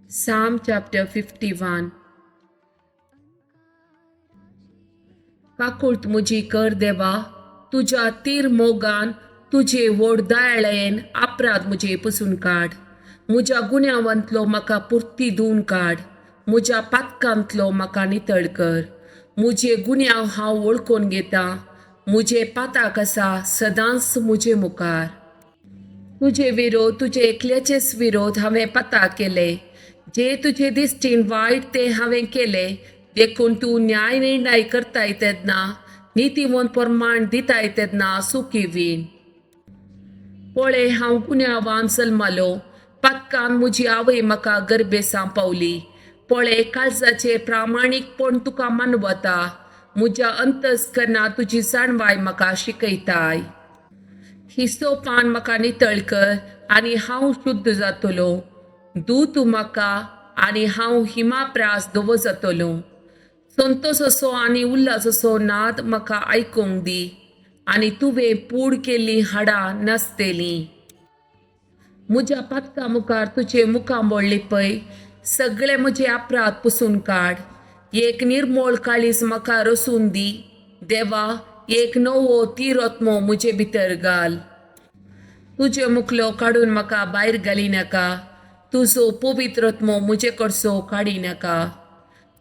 Psalm chapter 51. काकूळत म्हजी कर देवा, तुज्या तीर मोगान, तुजे व्हड दयाळेन अपराध म्हजे पुसून काड. म्हज्या गुन्यांवांतलो म्हाका पुर्ती धुवन काड, म्हज्या पातकांतलो म्हाका नितळ कर. म्हजे गुन्यांव हांव वळखून घेतां, म्हजे पाताक आसा सदांच म्हजे मुखार. तुजे विरोध, तुजे एकल्याचेच विरोध हांवें पता केले, जे तुजे दिश्टीन वायट तें हांवें केलें. देखून तूं न्याय निर्णय करताय तेन्ना, नितीवंत प्रमाण दिताय तेन्ना सुखी वीण. पळय, हांव गुन्यांवान जल्मालो, पातकान म्हजी आवय म्हाका गर्भेसां पावली. पळय, काळजाचें प्रामाणीकपण तुका मानवता, म्हज्या अंतस्करणांत तुजी जाणवाय म्हाका शिकयताय. हिसोपान म्हाका नितळ कर आनी हांव शुद्ध जातलो, धू तूं म्हाका आनी हांव हिमाप्रास धवो जातलो. संतोस असो आनी उल्हास असो नाद म्हाका आयकूंक दी, आनी तुवें पूड केल्लीं हाडां नाचतलीं. म्हज्या पातका मुखार तुजें मुखामळ लिपय, सगळे म्हजे अपराध पुसून काड. एक निर्मळ काळीज म्हाका रसून दी देवा, एक नवो तिरत्मो म्हजे भितर घाल. तुजे मुखलो काडून म्हाका भायर घाली नाका, तुजो पवित्रत्मो म्हजे कडसो काडी नाका.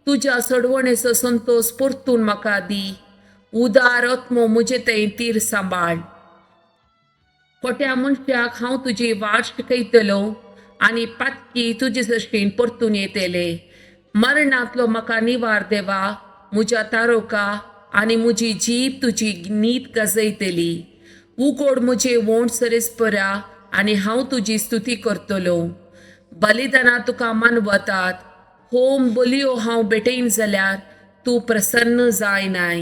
तुज्या सोडवणेचो संतोस परतून म्हाका दी, उदार आत्मो म्हजे थंय तीर सांबाळ. खोट्या मनशाक हांव तुजी वाट शिकयतलो आनी पातकी तुजे सशीन परतून येतले. मरणांतलो म्हाका निवार देवा, म्हज्या तारोका, आनी म्हजी जीब तुजी नीत गाजयतली. उगोड म्हजे वोंठ सरेस्परा आनी हांव तुजी स्तुती करतलो. बलिदानां तुका मानवतात, होम बलयो हांव भेटयन जाल्यार तूं प्रसन्न जायनाय.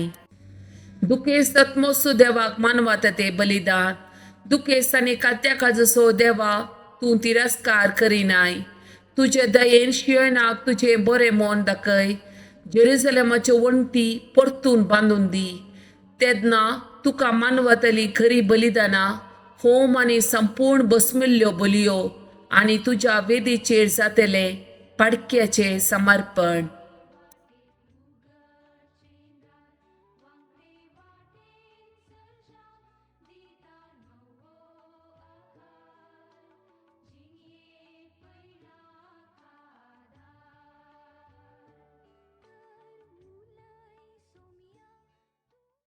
दुखेस्त आत्मोसो देवाक मानवता तें बलिदान, दुखेस्त आनी कात्या काजसो देवा तूं तिरस्कार करिनाय. तुजे दयेन शियणाक तुजें बरें मन दाखय, जेरुजलेमाच्यो वण्टी परतून बांदून दी. तेन्ना तुका मानवतली खरी बलिदानां, होम आनी संपूर्ण बसमिल्ल्यो बलयो आनी तुज्या वेदीचेर जातलें पाडक्याचें समर्पण.